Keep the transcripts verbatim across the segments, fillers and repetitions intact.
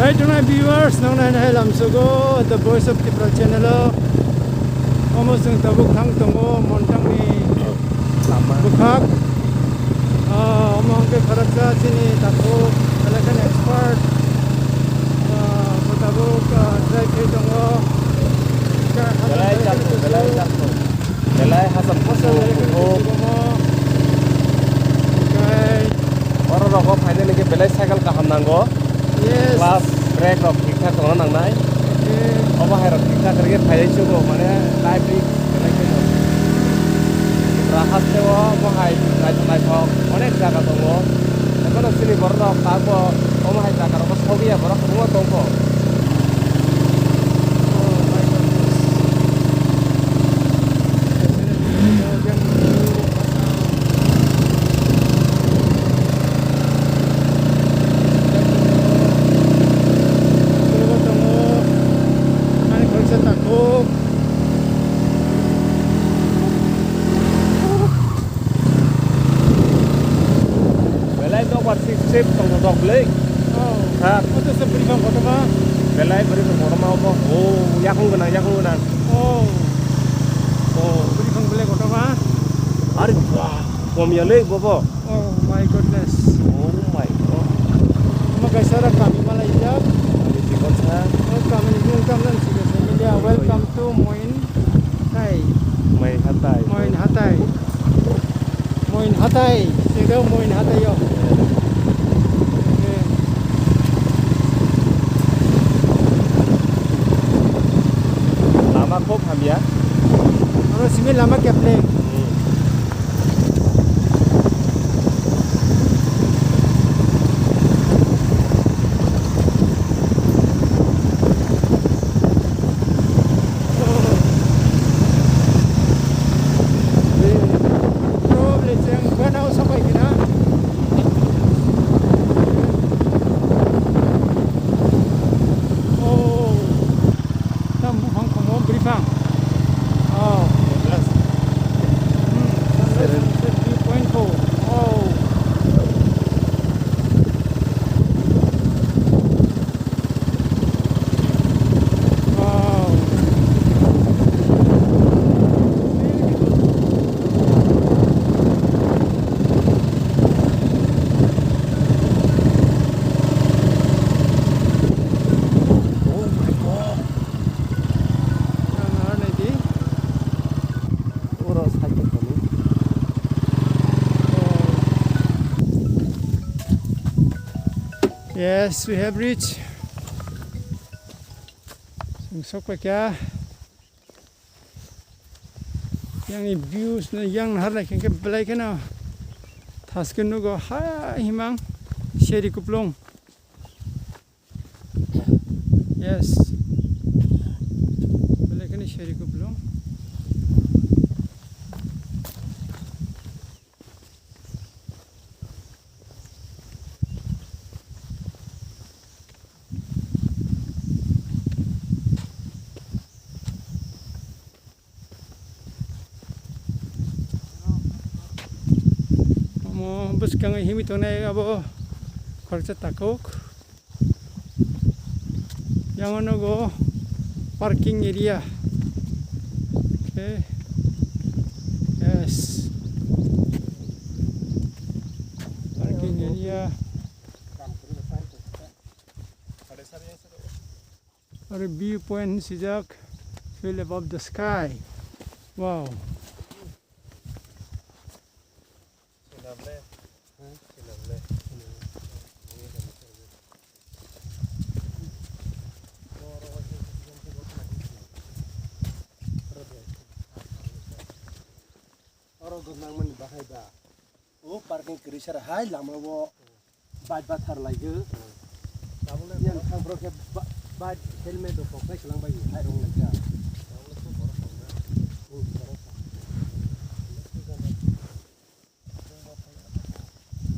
Hai tongnai viewers, nang nai nai lamsogo The Voice of Tripura channel o. Omo chwng tabuk thang tongo Montang ni bwkhak. Ah, omo hwnkhe khoroksa chini takhuk election expert. Ah, bo tabuk, ah, try khai tongo. Belai chapko, belai chapko. Belai hachal kuchuk kuthuk. Belai kuchuk omo. Oke. Oro rogo phainani khe belai cycle kaham nango. Yes. Plus brake rok thik thak tongna nangnai. Oke. Obo hai rok thik thak khe phaiwi chugo, mane life risk belai khe no. Tripura haste o omo hai naithok naithok onek jaga tongo. Ekheno chini borok rok tabuk omo hai jaga rogo sogwi ya, borok kwbangma tongkho. Belai nokbar sip sip tongthok thok bwlwi. Oh. Ha. Oto se bwrwi bang kotorma. Belai bwrwi bang kotorma omo. Oh, yakung gwnang, yakung gwnang. Oh. Oh. Bwrwi bang belai kotorma. Ari ba, kom ya le bobo. Oh my goodness. Oh my God. Omo kaisa oro kami malai jak. Kami chikon sa. Oh, kami ni mung tam nan sika sa. India, welcome to Moin Thai. Moin Hatai. Moin Hatai. Moin Hatai, sengkhe Moin Hatai o. Lama khub hamya. Oro simi lama keple. Hmm. Tam buphang komo bwrwi phang. Oh. Hmm, sunset view point ko. Oh. Wow. Oh my God. Ang ar nai di. Oro cycle toni. Yes, we have reached. Chwng sok paikha. Yang ni views no yang nahar nai khe belai kheno thaske nugo ha himang seri kuplung. Yes. Belai kheno seri kuplung. Omo bwskango himwi tongnai abo khoroksa takhuk. Yang nogo parking area. Okay. Yes. Parking area. Oro view point swijak, feel above the sky. Wow. Oro gwnang mani bahai ba. O parking kwrwi sara hai lama o bike bathar lai gw. Yang thang bro khe ba-, bike helmet rok kok nai swlang bai hai rong lai kha.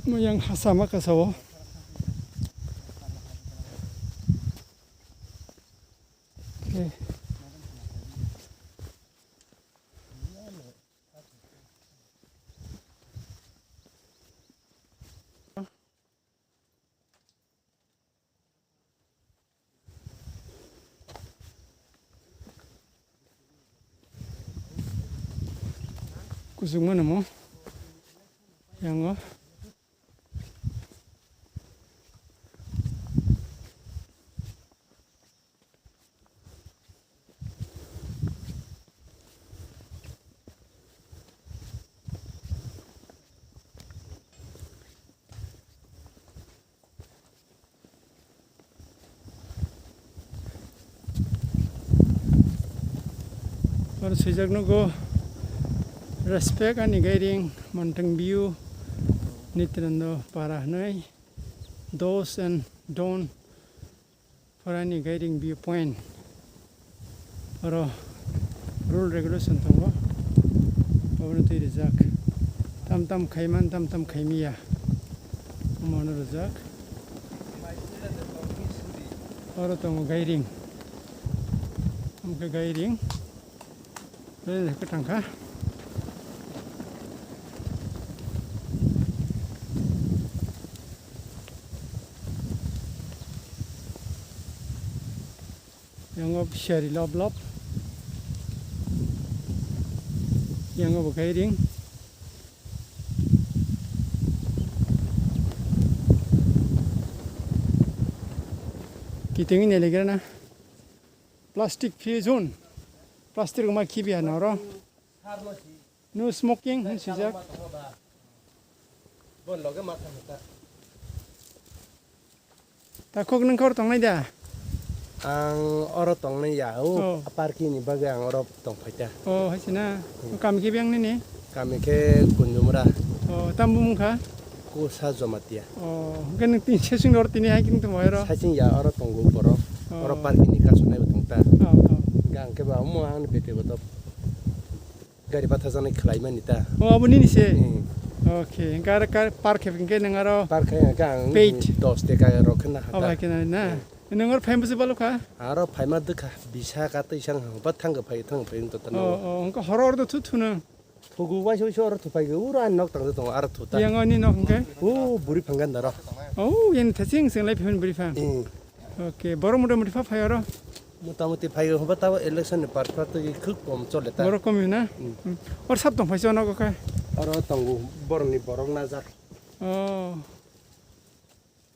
Mo yang hasa ma kasa o. Okay. Kuchukma namo. Yango. Oro swijak nugo, respect ani gairing, montang view, Nityananda para hwnwi, do's and don't for ani gairing view point. Oro rule regulation tongo, obono twi rijak. Tam tam khaiman, tam tam khaimiya, omono rijak. Oro tongo gairing, omo khe gairing. Bini kwthang kha. Yango pishari lop lop. Yango bo gairing. Kiting ini lagi na. Plastic free zone. Plastic rok ma khibi ya noro. No smoking hin swijak. Takhuk, nwng kor tongnai da? Ang oro tongnai ya, o. Oh. Parking ni bagwi ang oro tongphai ta. Oh, hai se na. Hmm. Kami khe biyang nini? Kami khe Kunjumura. Oh, tam bumung kha? Kusa Jamatia. Oh, hwnkhe nwng tin sesung oro tini hiking tongbai oro? Sesung ya, oro tongo borok. Oh. Oro parking ni kasu naibo tong ta. Oh, oh. Hwnkhe ang khe ba omo ang ni bete bo to gari bathajaknai khlai mani ta. Oh, abo nini se? Hmm. Okay, hwnkhe aro kar park khe hwnkhe nwng aro Park khe hwnkhe ang paid. Dos teka rok khe na hata. Oh, bai khe na na. Hmm. Nwng oro phaima se balo kha? Aro phaima dwkha, bisa ka twi sang ha, ba thang phai, thang phai wng tong Oh, oh, hwnkhe horo oro do thu thu nwng? Thugu waisa waisa oro thupai khe, uro ani nok tang tongo, aro thuta. Yang ani nok hwnkhe? O buri phangani daro. Oh, yang thaching sing lai phaimani buri phang. Hmm. Okay, borok mota moti pha phai oro? Mota moti phai hwnba tabo election ni parpra twi khuk kom chole ta. Borok kom na? Hmm. Hmm. Or sab tong phai chona ko khe? Oro tongo borok ni borok najak. Oh.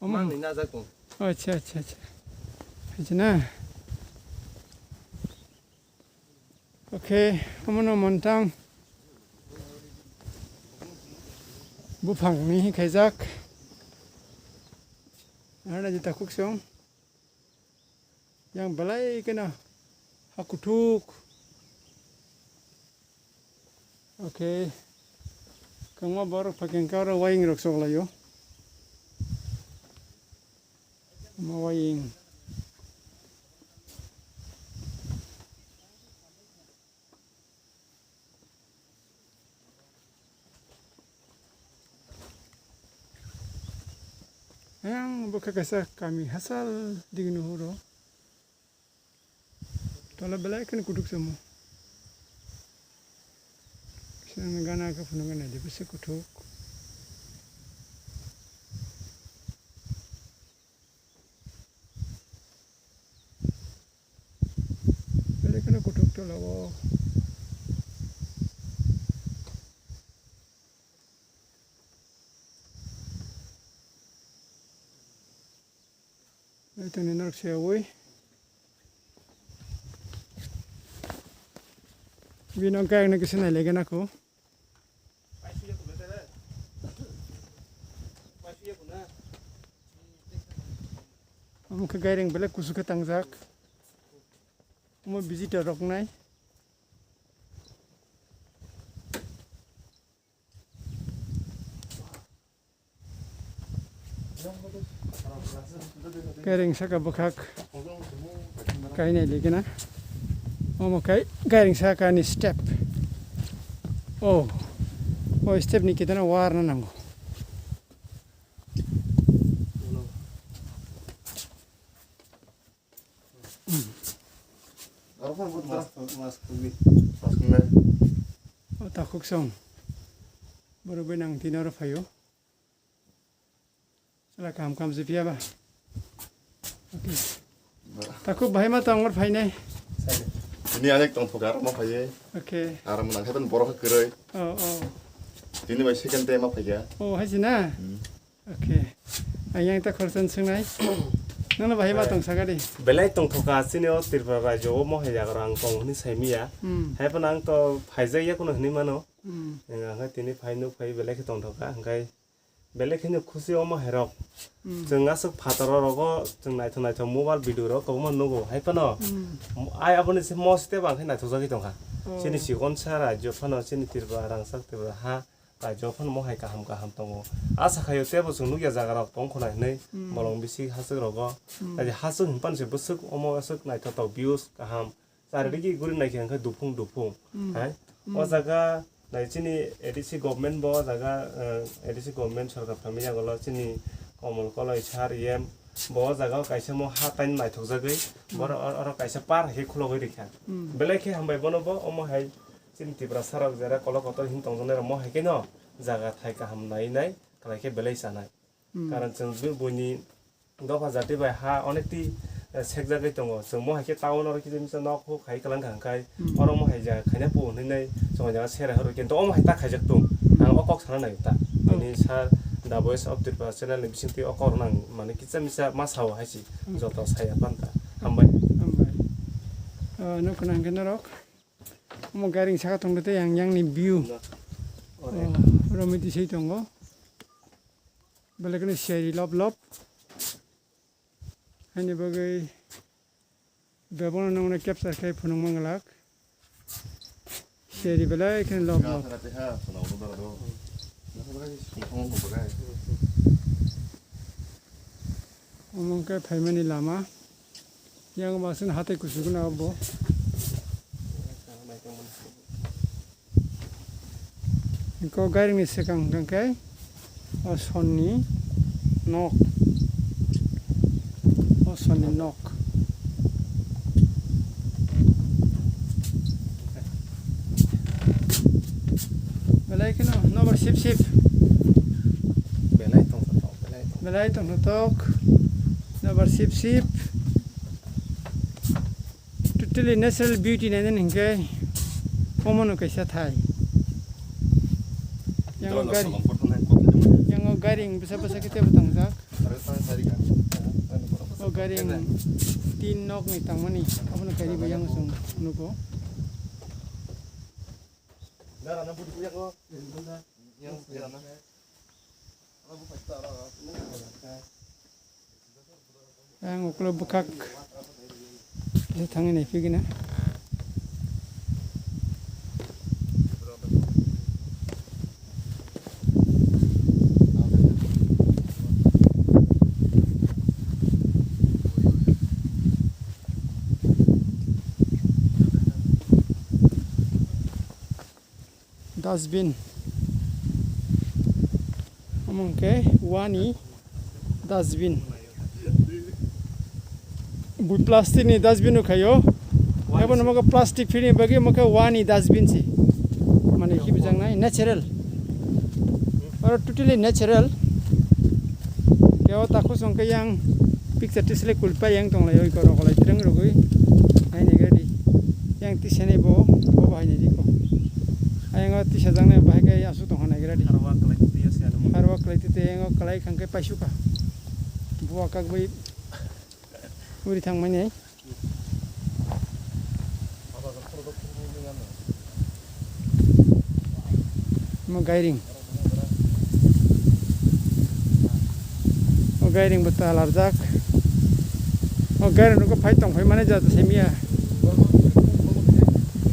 Omo. Mang ni najak tong. Acha, acha, acha. Acha na. Okay, omono montang buphang ni khaijak. Ano jita kuk song. Yang belai kena ha kuthuk. Okay. Kangma borok phakeng karo waying rok sok layo. Ma waying. Ayang bo khe kaisa kami hachal digini huro. Tola belai kheno kuthuk se omo. Kisa gana khe phunukgwi naidi bwswk kuthuk. Belai kheno kuthuk tola o. Tongni norok se ui. Bini hwnkhe ang nokhe se nailaigena kho. Omo khe gairing belai kusu khe tangjak. Omo visitor rok nai. Kairing saka bwkhak kainai ligina. Omo kai kairing saka ni step. Oh, oh step ni kitana war na nango. O takhuk song. Borok bai nang tini oro phaio. Chwla kaham kaham se phiya ba. Okay. Takhuk bahai ma tong or phainai. Tini ani tongthoka aro ma phaiye. Okay. Aro mo nang khe borok khe kwrwi. Oh, oh. Tini bai second time ma phaiya. Oh, hai se na? Hmm. Okay. Ang yang ta khoroksa swng nai. Nang no bahai ma tong saka di. Belai tongthoka chini o Tripura rajyo o mo hai jaga rang tong hwnwi sai miya. Hmm. Hai phano ang to phaijak ya kuno hwnwi mano. Hmm. Ang khe tini phai nuk phai belai khe tongthoka, hwnkhe belai kheno khusi omo hai rok. Hmm. Chwng aswk phataro rogo chwng naithok naithok mobile video rok kobangma nugo, hai phano hmm, ai aboni se mo step ang khe naithok jagwi tongkha. Oh. Chini chikonsa rajyo phano chini Tripura rangchak Tripura ha rajyo phano mo hai kaham kaham tongo. Asa khaio tebo chwng nukya jaga rok tong khona hinwi hmm, bolong bisi hachwk rogo. Hmm. Hai hachwk hinphano se bwswk omo aswk naithotok views kaham. Charidigi guri naikhe hwnkhe duphung duphung, hmm, hai? Hmm. O jaga nai chini A D C government bo o jaga, eh, A D C government sorkar phaimani yagulo chini Komol Koloi sir, E M bo o jaga o kaisa mo ha taino naithokjagwi, hmm, boro or-, oro kaisa park hai khe khulogwi rikha. Hmm. Belai khe hambai bono bo, omo hai chini Tiprasa rok jera kolok kotor hin tongjaknai rok mo hai kheno jaga thai kaham nai nai kwlai khe belai chanai. Hmm. Karon chwng bu-, buini dopha jati bai ha onekti, eh, sekjagwi tongo. Chwng mo hai khe town oro kisa misa nok huk hai kwlang kha hwnkhe hmm, oro mo hai jaga khaina po hwnwi nai chwng jaga sera horo khe omo hai ta khaijak tung. Hmm. Ang o kok sana nai ta. Oh. Bini sir The Voice of Tripura channel ni bisingtwi o kok nang mane kisa misa ma sao hai si hmm, joto saya pan ta. Hambai. Hambai. Ah, no khna hwnkhe norok. Omo gairing saka tongde tei yang yang ni view. Oh, romiti sei tongo. Belai kheno seri lop lop. Haini bagwi bebakno nongno capture khai phunuk manglak. Seri belai kheno lop lop. Omo wngkha phaimani lama. Yang baksana hatai kuchuk na bo. Ko gairing ni sekang hwnkhe o sonni nok. O sonni nok. Belai kheno nobar sip sip. Belai tongthotok, belai tong. Belai tongthotok. Nobar sip sip. Totally natural beauty nainani hwnkhe omono kaisa thai. Yang o gari, yang o gari bwsa bwsa khe tebo tangjak. O gari tin nok ni tangmani abono kariwi yang chwng nugo. Yang Ang ukulok bwkhak kisa thangwi naiphigwino. Dustbin. Omo hwnkhe wani dustbin. Bui plastic ni dustbin rok khaio. Abo no mokhe plastic free ni bagwi mokhe wani dustbin se. Mane khibijaknai natural. Oro totally natural. Keo takhuk song khe yang picture tislai kulpa yang tonglai oi korok kolai twrwng rwgwi. Hai nai gadi. Yang tisanai bo, bo bahai nai di ko. Ayang o tisajaknai bahai khe aswk tongkha naigra di. Harwa kwlai twi twi yang o kwlai khang khe paisukha. Buwa kak bai uri thangmani. Mo gairing. O gairing bo ta larjak. O gairing rok phai tong phai mane jat se miya.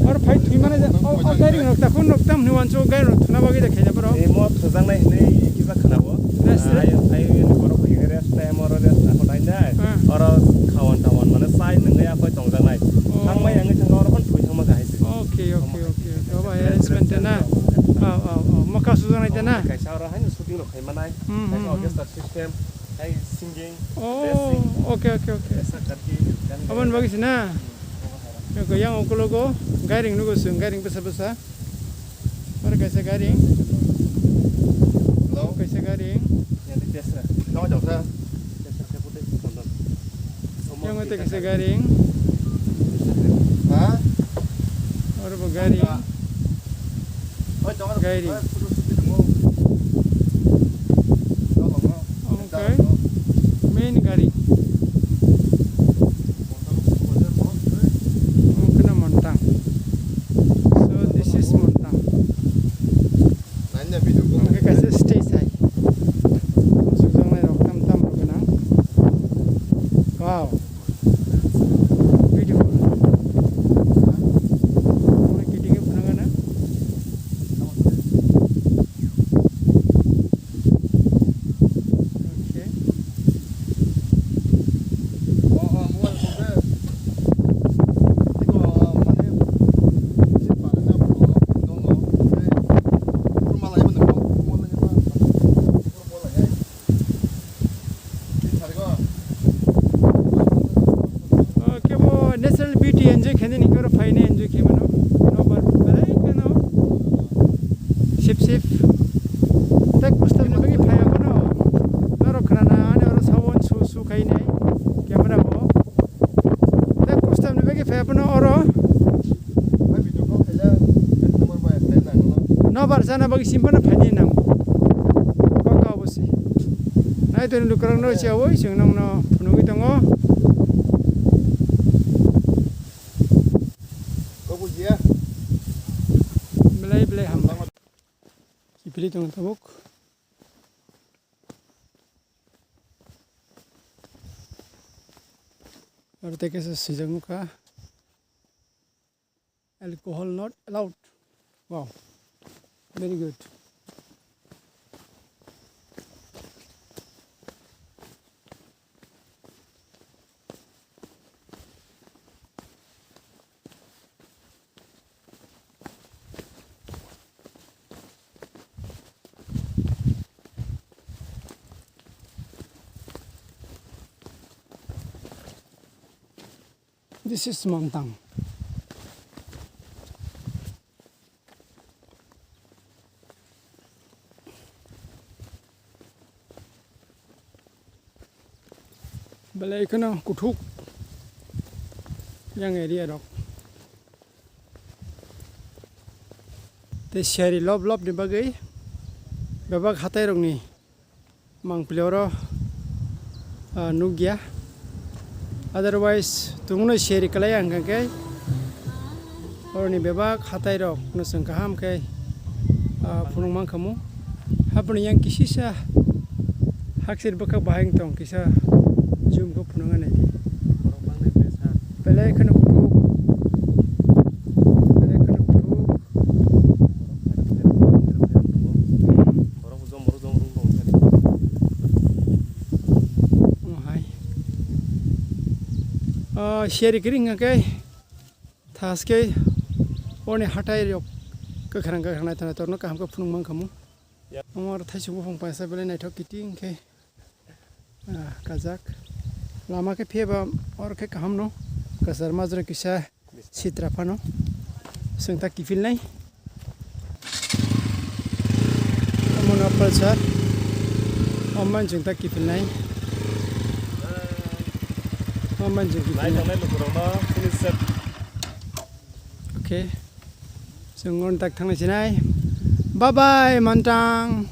Or phai thui mane jat. O, o gairing rok ta khun rok tam hwnwi wansu o gairing rok thuna bagwi da khaina borok. Emo thujaknai hwnwi kisa khwnao. Rest, rest. Ai, ai, borok phai rest time oro rest ako nai nai. Ah. Oro khawan tawan mane sai nwngnai akoi tongjaknai. Oh. Thangmai ang thangma oro phano thui thangma kahai se. Okay, okay, okay, okay. Obo hai arrangement na. Oh, oh, oh. Mokha sujaknai ta na. Kaisa oro haino shooting rok khai manai. Hmm, hmm, hmm. Orchestra system, hai singing, oh, dancing. Okay, okay, okay. Esa kati, dan aboni bagwi se na? Hmm. Yang ukulogo gairing nugo chwng, gairing bwsa bwsa. Oro kaisa gairing. Hello? Kaisa gairing. Yang di desa. Tama jauh sa? Yang itu kaisa gairing. Ha? Oro bo gari. Gari. Omo khe main gari. Omo kheno Montang. So this is Montang. Omo khe kaisa stage hai. Sukjaknai rok tam tam rok gwnang. Wow. Beautiful. Omo khe kiting khe phunukgana. Okay. O, kebo natural beauty enjoy khainani khe oro phainai enjoy khe mano. Nobar belai kheno sip sip. Tak kustam ni bagwi phaiya bono. Norok khnana ani oro sound su su khainai camera bo. Tak kustam ni bagwi phaiya bono oro. Nobar jana bagwi simpano phainai nang. Kok ka obo se. Nai toni lukurok no chawi chwng nongno phunugwi tongo. Belai belai hambai. Kiphilwi tongo tabuk. Aro tei kaisa swijak nukha. Alcohol not allowed. Wow. Very good. This is Montang. Belai kheno kuthuk yang area rok. Tei seri lob lob ni bagwi bebak hatai rokni mangpili oro, ah, nukya. Otherwise, tungno share kalai ang khe oroni bebak hatai rok no chwng kaham khe, ah, phunuk mankhamu. Haboni yang kisisa haksir bwkhak bahai tong kisa zoom khe phunuk nai di. Belai kheno kuthuk. Belai kheno kuthuk. Hmm. Omo hai. O, share kiri hingka khe, thaske, oni hatai rok, kwkhrang kwkhrang naithok naithok no kaham khe phunuk mankhamu. Ya. Omo oro thaisung buphang paisa belai naithok kiting khe, ah, kajak. Lama khe phiyaba oro khe kaham no, kwchar majra kisa. Sitra phano chwng ta kiphilnai. Omo no palsa. Omo chwng ta kiphilnai. Omo chwng kiphilnai. Nai tongnai lukurokno finish set. Okay. Chwng on tak thangnai sinai. Bye bye, Mantang.